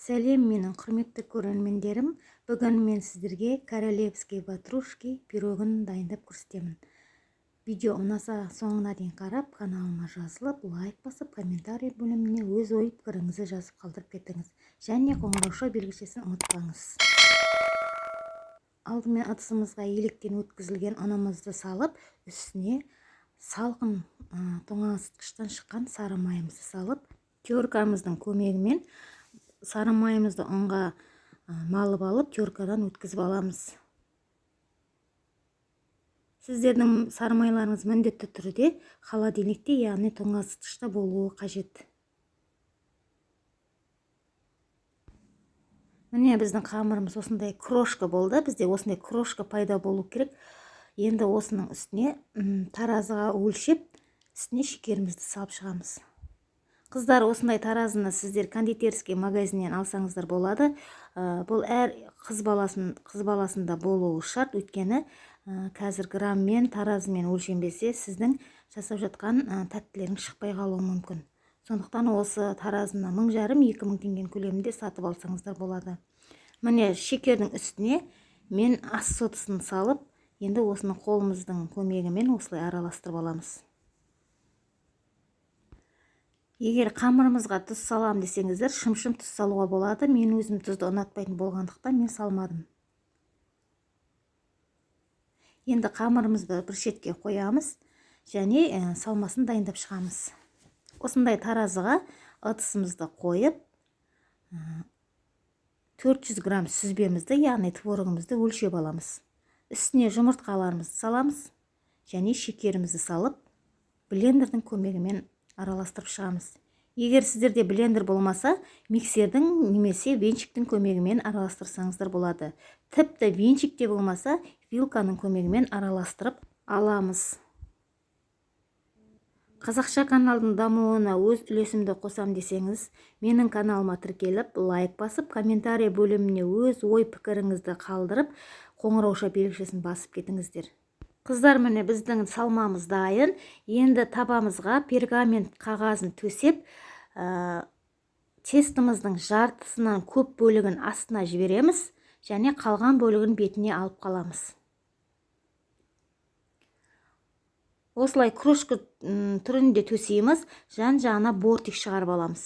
Сәлем, менің құрметті көрермендерім! Бүгін мен сіздерге королевский ватрушки пирогын дайындап көрсетемін. Видео ұнаса, соңына дейін қарап, каналыма жазылып, лайк басып, комментарий бөліміне өз ой пікіріңізді жазып қалдырып кетіңіз және қоңырауша белгішесін ұмытпаңыз. Алдымен ыдысымызға електен өткізілген ұнымызды салып, үстіне салқын тоңазытқыштан шыққан сары майымызды салып, теркамыздың көмегімен сары майымызды ұнға малып алып, теркадан өткізіп аламыз. Сіздердің сары майларыңыз міндетті түрде холодильникте, яғни тоңазытқышта болуы қажет. Міне, біздің қамырымыз осындай крошка болды. Бізде осындай крошка пайда болу керек. Енді осының үстіне таразыға өлшеп, үстіне шекерімізді салып шығамыз. Қыздар, осындай таразыны сіздер кондитерский магазиннен алсаңыздар болады. Бұл әр қыз баласында болуы шарт, өйткені қазір граммен, таразымен өлшенбесе, сіздің жасап жатқан тәттілеріңіз шықпай қалуы мүмкін. Сондықтан осы таразыны 1500, 2000 теңгенің көлемінде сатып алсаңыздар болады. Міне, шекердің үстіне мен ас содасын салып, енді осыны қолымыздың көмегімен осылай араластырып аламыз. Егер қамырымызға тұз салам десеңіздер, шымшым тұз салуға болады. Мен өзім тұзды ұнатпайтын болғандықтан мен салмадым. Енді қамырымызды бір шетке қоямыз және салмасын дайындап шығамыз. Осындай таразыға ыдысымызды қойып, 400 грамм сүзбемізді, яғни творогымызды өлшеп аламыз. Үстіне жұмыртқаларымызды саламыз және шекерімізді салып, блендердің көмегімен араластырып шығамыз. Егер сіздерде блендер болмаса, миксердің немесе венчиктің көмегімен араластырсаңыздар болады. Тіпті венчик те болмаса, вилканың көмегімен араластырып аламыз. Қазақша каналдың дамуына өз үлесімді қосам десеңіз, менің каналыма тіркеліп, лайк басып, комментарий бөліміне өз ой пікіріңізді қалдырып, қоңырауша белгішесін басып кетіңіздер. Қыздар, міне, біздің салмамыз дайын. Енді табамызға пергамент қағазын төсеп, тестіміздің жартысынан көп бөлігін астына жібереміз және қалған бөлігін бетіне алып қаламыз. Осылай крошка түрінде төсейміз, жан-жағына бортик шығарып аламыз.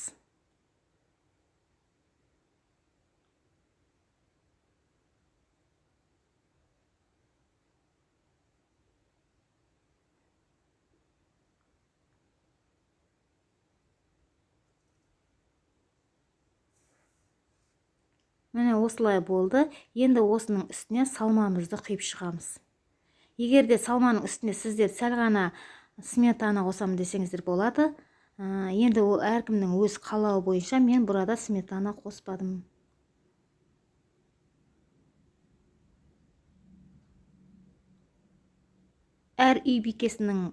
Міне, осылай болды. Енді осының үстіне салмамызды құйып шығамыз. Егер де салманың үстіне сіздер сәл ғана сметана қосамын десеңіздер болады. Енді ол әркімнің өз қалауы бойынша, мен burada сметана қоспадым. Әр үй бикесінің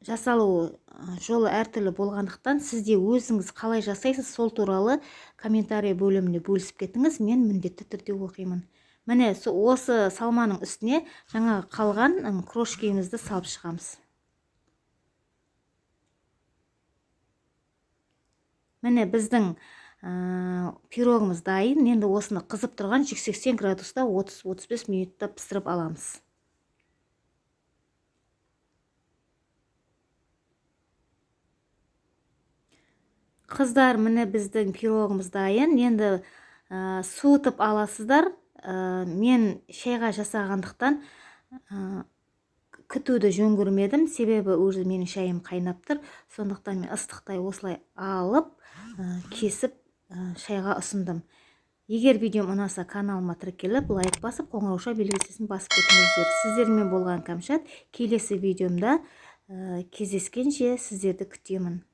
жасалу жолы әртүрлі болғандықтан, сізде өзіңіз қалай жасайсыз, сол туралы комментарий бөліміне бөлісіп кетіңіз, мен міндетті түрде оқимын. Міне, осы салманың үстіне жаңағы қалған крошкемізді салып шығамыз. Міне, біздің пирогымыз дайын. Енді осыны қызып тұрған 180 градуста 30-35 минутта пісіріп аламыз. Қыздар, міне, біздің пирогымыз дайын. Енді суытып аласыздар. Мен шайға жасағандықтан, күтуді жөн көрмедім, себебі уже менің шайым қайнап тұр. Сондықтан мен ыстықтай осылай алып, кесіп, шайға ұсындым. Егер видеом ұнаса, каналыма тіркеліп, лайк басып, қоңырауша белгісін басып кетіңіздер. Сіздермен болған Кәмшат. Келесі видеомда кездескенше сіздерді күтемін.